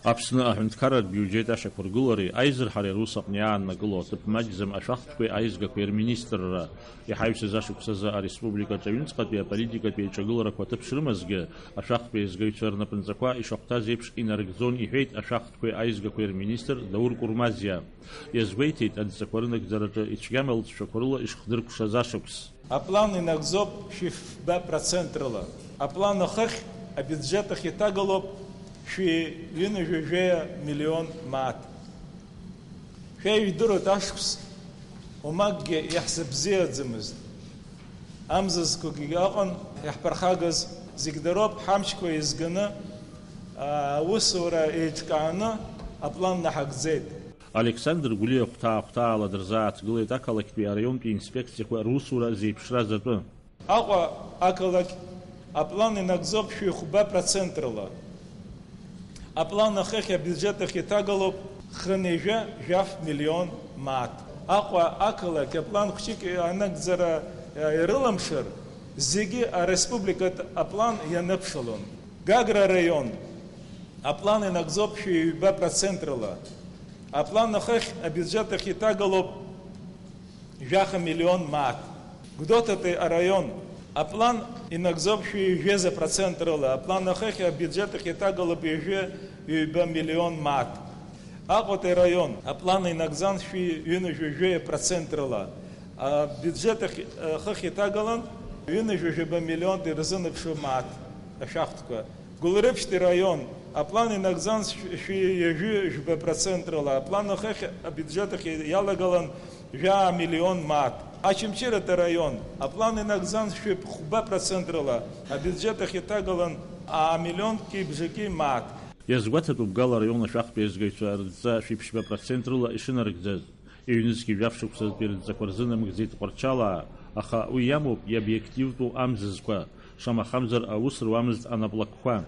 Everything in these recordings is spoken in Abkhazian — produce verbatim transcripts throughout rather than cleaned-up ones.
Аԥсны аҳәынҭқарратә биуџьет ашьақәыргылареи аизырҳареи рус аҟны иааннакыло аҭыԥ маҷӡам ашәахтәқәеи аизгақәеи рминистрра. Иҳаҩсыз ашықәсазы ареспубликаҿы аҩныҵҟатәи аполитикатәи аиҿагыларақәа аҭыԥ шрымазгьы, ашәахтә еизгаҩцәа рнапынҵақәа ишахәҭаз еиԥш инарыгӡон, иҳәеит ашәахтәқәеи аизгақәеи рминистр Даур Курмазиа. Иазгәеиҭеит, адҵақәа рынагӡараҿы ицәгьам алҵшәақәа рыла ишхдыркәшаз ашықәс. Аплан инагӡоуп шәи фба процент рыла. Аплан ахыхь абиуџьет ахь иҭагалоуп шәи ҩынҩажәа жәаҩа миллион мааҭ. Шәа ижәдыруеит, ашықәс уамакгьы иаҳзыбзиаӡамызт. Амзызқәагьы ыҟан, иаҳԥырхагаз зегь дароуп, ҳамчқәа еизганы, аа, аусура еиҿкааны аплан наҳагӡеит. Александр Гәлиа хәҭаа-хәҭаала дырзааҭгылеит ақалақьтәи араионтәи инспекциақәа русура зеиԥшраз атәы. Аҟәа ақалақь аплан инагӡоуп шәи хәба процент рыла. Аплан ахыхь абиуџьет ахь иҭагалоуп хынҩажәа жәаф миллион мааҭ. Аҟәа ақалақь аплан хәҷык анагӡара, э, ирыламшар, зегьы ареспубликатә аплан ианыԥшылон. Гагра араион аплан инагӡоуп шәи ҩба процент рыла. Аплан ахыхь абиуџьет ахь иҭагалоуп жәаха миллион мааҭ. Гәдоуҭатәи араион аплан инагӡоуп шәи ҩажәа процент рыла. Аплан ахыхь абиуџьет ахь иҭагалоуп ҩажәа ҩба миллион мааҭ. Аҟәатәи араион аплан инагӡан шәи ҩынҩажәа жәаҩа процент рыла. Абиуџьет ахь, ахыхь иҭагалан ҩынҩажәа жәаба миллионк ирзынаԥшуа мааҭ ашәахтәқәа. Гәылрыԥшьтәи раион аплан инагӡан шәи ҩажәи жәба процент рыла. Аплан ахыхь абиуџьет ахь иалагалан жәаа миллион мааҭ. Очамчыратәи араион аплан инагӡан шәи хәба процент рыла. Абиуџьет ахь иҭагалан аа миллионки бжаки мааҭ. Иазгәаҭатәуп Гала араион ашәахтә еизгаҩцәа рыдҵа шәиԥшьба процент рыла ишынарыгӡаз. Ҩнызқьи жәаф шықәсазтәи рыдҵақәа рзы намгӡеит Ҟәарчалаа, аха уи иамоуп иобиективтәу амзызқәа, шамахамзар аус руамызт анаплакқәа.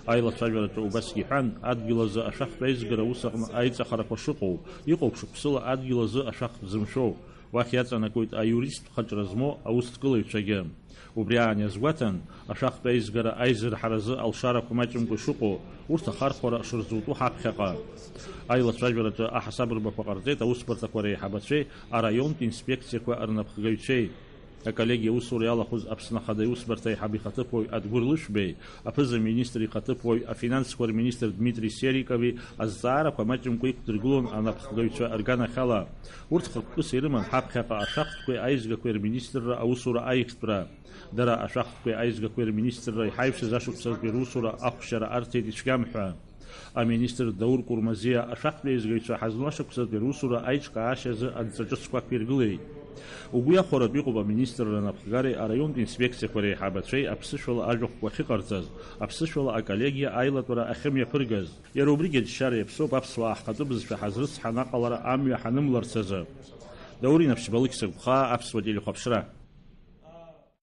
Аилацәажәараҿы убасгьы иҳәан, адгьыл азы ашәахтә аизгара аус аҟны аиҵахарақәа шыҟоу, иҟоуп шықәсыла адгьыл азы ашәахтә зымшәоу, уахь иаҵанакуеит аиуристтә хаҿра змоу аусҭгылаҩцәагьы. Убри аан иазгәаҭан, ашәахтә аизгара аизырҳаразы алшарақәа маҷымкәа ишыҟоу, урҭ ахархәара шырзутәу ҳаԥхьаҟа. Аилацәажәараҿы аҳасабырбақәа ҟарҵеит аусбарҭақәа реиҳабацәеи араионтә инспекциақәа рнапхгаҩцәеи. Аколлегиа аусура иалахәыз Аԥсны Ахада Аиусбарҭа аиҳаб ихаҭыԥуаҩ Адгәыр Лышәбеи, аԥыза-министр ихаҭыԥуаҩ, афинансқәа рминистр Дмитри Серикови азҵаарақәа маҷымкәа иқәдыргылон анапхгаҩцәа рганахьала. Урҭ хықәкыс ирыман ҳаԥхьаҟа ашәахтәқәеи аизгақәеи рминистрра аусура аихтәра. Дара ашәахтәқәеи аизгақәеи рминистрра иҳаиԥшыз ашықәсазтәи русура ахәшьара арҭеит ицәгьам ҳәа. Аминистр Даур Курмазиа ашәахтә еизгаҩцәа ҳазну ашықәсазтәи русура аиҿкаашьа азы адҵа ҿыцқәа ақәиргылеит. Угәы иахәаратәы иҟоуп аминистрра анапхгареи араионтә инспекциақәа реиҳабацәеи аԥсышәала ажәахәқәа ахьыҟарҵаз, аԥсышәала аколлегиа аилатәара ахьымҩаԥыргаз. Иара убригьы аџьшьара иаԥсоуп аԥсуаа ҳхатәы бызшәа ҳазрыцҳан аҟалара амҩа ҳанымларц азы. Даур Инаԥшьба, Алықьса Гәхаа, Аԥсуа телехәаԥшра.